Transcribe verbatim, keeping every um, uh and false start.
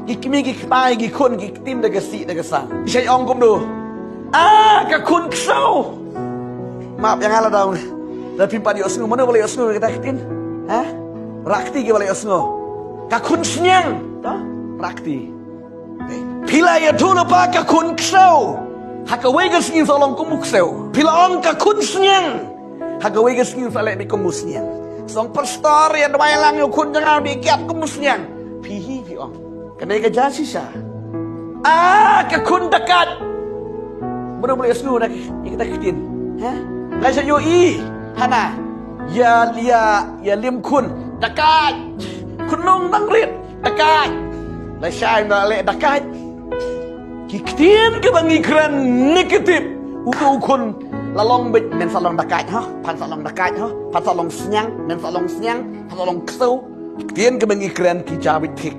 Ki kmie ki kpa, ki khun ki ktien da ka sih da ka sang. Ki shait ong kumno? Ah, ka khun ksew. Map ïa nga la dang. Da phim pat ïohsngew, mano ba la ïohsngew ïa kata ka ktien? Ha? Rakti ki ba la ïohsngew. Ka khun sniang. To? Rakti. Phi la ïathuh lypa ka khun ksew. Ha kawei ka sngi sa long kum u ksew. Phi la ong ka khun sniang. Ha kawei ka sngi sa leh beit kum u sniang. Song pastor ïa duwai lang ïa u khun jong nga beit kiad kum u sniang. Phi hi phi ong. Kane ka ja shisha. Ah, ka khun dakaid. Mano ba la ïohsngew na ïa kata ka ktien? Ha? Nga shait ïohi. Hana. Ïa, ïa, ïa lim khun. Dakaid. Khun nong dang rit. Dakaid. Lashai na leh dakaid. Ki ktien kiba ngi kren negative. Uto u khun la long beit, men sa long dakaid ha. Phan sa long dakaid ha. Phan sa long sniang, men sa long sniang. Phan sa long ksew. Ki ktien kiba ngi kren ki ja beit thik.